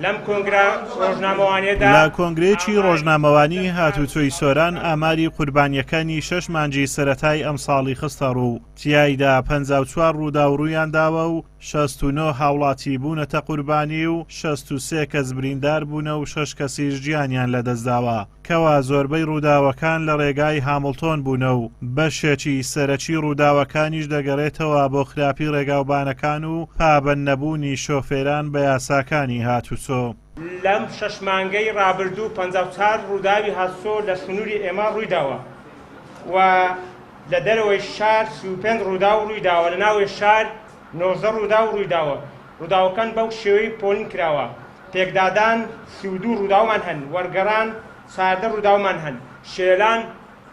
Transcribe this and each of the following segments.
لەم کۆنگرە ڕۆژنامەوانیەدا لە کۆنگرەیەکی ڕۆژنامەوانی هاتوچۆی سۆران ئاماری قوربانییەکانی شەش مانگی سەرەتای ئەمساڵی خستەڕوو، تیایدا 54 ڕووداو ڕوویانداوە و 69 هاوڵاتی بوونەتە قوربانی و 63 کەس بریندار بوونە و شەش کەسیش گیانیان لەدەستداوە. کەوا زۆربەی ڕووداوەکان لە ڕێگای هامڵتۆن بوونە و بەشێکی سەرەکی ڕووداوەکانیش دەگەرێتەوە بۆ خراپی ڕێگاوبانەکان و پابەند نەبوونی شۆفێران بە یاساکانی هاتوچۆ. لەم شەش مانگەی ڕابردوو 54 ڕووداوی هاتوچۆ لە سنووری ئێمە ڕوویداوە و لە دەرەوەی شار 35 ڕووداو ڕوویداوە، لە ناوەوەی شار 19 ڕووداو ڕوویداوە. ڕووداوەکان بەو شێوەی پۆلین کراوە، پێکدادان 32 ڕووداومان هەن، وەرگەڕان 14 ڕووداومان هەن، شێلان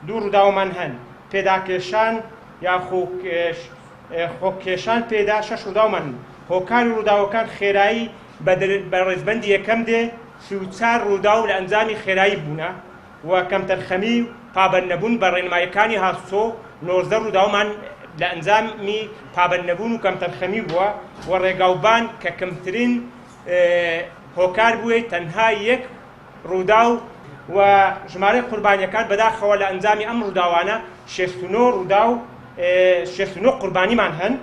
دوو ڕووداومان هەن، پێداکێشان یاخو خۆکێشان پێدا شەش ڕووداومان هەن. هۆکاری ڕووداوەکان خێرایی بە ڕیزبەندی یەکەم دێ، 34 ڕووداو لە ئەنجامی خێرایی بوونە و کەمتەرخەمی و پابەندنەبوون بە ڕێنماییەکانی هاتوچۆ 19 ڕووداومان لە ئەنجامی پابەندنەبوون و کەمتەرخەمی بووە و ڕێگاوبان کە کەمترین هۆکار بووی تەنها یەک ڕووداو و ژمارەی قوربانیەکان بەداخەوە لە ئەنجامی ئەم ڕووداوانە 69 ڕووداو 69 قوربانیمان هەن.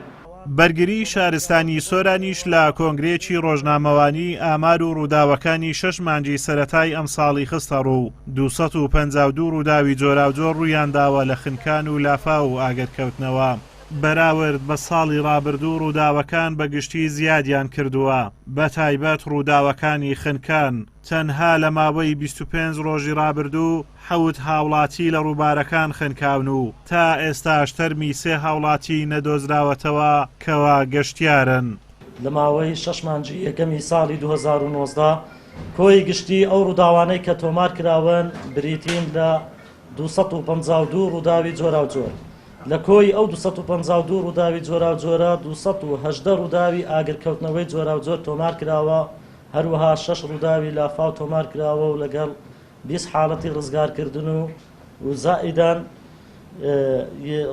بەرگریی شارستانی سۆرانیش لە کۆنگرەیەکی ڕۆژنامەوانی ئامار و ڕووداوەکانی شەش مانگی سەرەتای ئەمساڵی خستەڕوو و 252 ڕووداوی جۆراوجۆر ڕوویانداوە لە خنکان و لافاو و ئاگرکەوتنەوە. بەراورد بە ساڵی ڕابردوو ڕووداوەکان بە گشتی زیادیان کردووە، بەتایبەت ڕووداوەکانی خنکان، تەنها لە ماوەی 25 ڕۆژی ڕابردوو حەوت هاوڵاتی لە ڕووبارەکان خنکاون و تا ئێستاش تەرمی سێ هاوڵاتی نەدۆزراوەتەوە کەوا گەشتیارن. لە ماوەی شەش مانگی یەکەمی ساڵی 2019 کۆی گشتی ئەو ڕووداوانەی کە تۆمار کراون بریتین لە 252 ڕووداوی جۆراوجۆر. لە کۆی ئەو 252 ڕووداوی جۆراوجۆرە 218 ڕووداوی ئاگرکەوتنەوەی جۆراوجۆر تۆمار کراوە، هەروەها شەش ڕووداوی لافاو تۆمار کراوە و لەگەڵ 20 حاڵەتی ڕزگارکردن و و زائیدان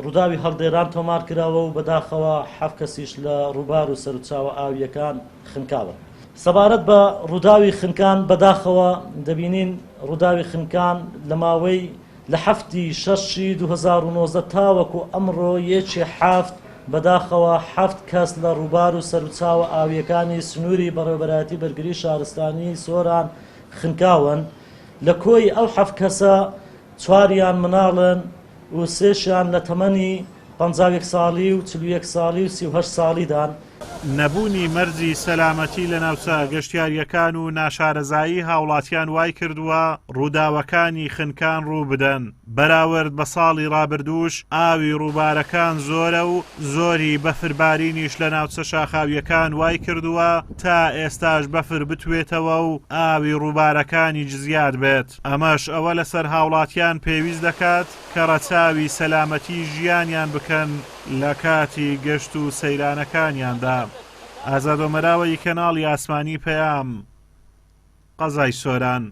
ڕووداوی هەڵدێران تۆمار کراوە و بەداخەوە حەفت کەسیش لە ڕووبار و سەرچاوە ئاوییەکان خنکاون. سەبارەت بە ڕووداوی خنکان بەداخەوە دەبینین ڕووداوی خنکان لە ماوەی لە حەفتی شەشی 2019 تاوەکو ئەمڕۆ یەکی حەفت بەداخەوە حەفت کەس لە ڕووبار و سەرچاوە ئاوییەکانی سنووری بەڕێوەبەرایەتی بەرگری شارستانی سۆران خنکاون. لە کۆی ئەو حەفت کەسە چواریان مناڵن و سێشیان لە تەمەنی 51 ساڵی و 41 ساڵی و 38 ساڵیدان. نەبوونی مەرجی سەلامەتی لە ناوچە گەشتیارییەکان و ناشارەزایی هاوڵاتیان وایکردووە ڕووداوەکانی خنکان ڕووبدەن، بەراورد بە ساڵی ڕابردووش ئاوی ڕووبارەکان زۆرە و زۆری بەفربارینیش لە ناوچە شاخاوییەکان وایکردووە تا ئێستاش بەفر بتوێتەوە و ئاوی ڕووبارەکانیش زیاد بێت، ئەمەش ئەوە لەسەر هاوڵاتیان پێویست دەکات کە ڕەچاوی سەلامەتی ژیانیان بکەن لە کاتی گەشت و سەیرانەکانیاندا. ئازاد ئۆمەراوەیی کەناڵی ئاسمانی پەیام، قەزای سۆران.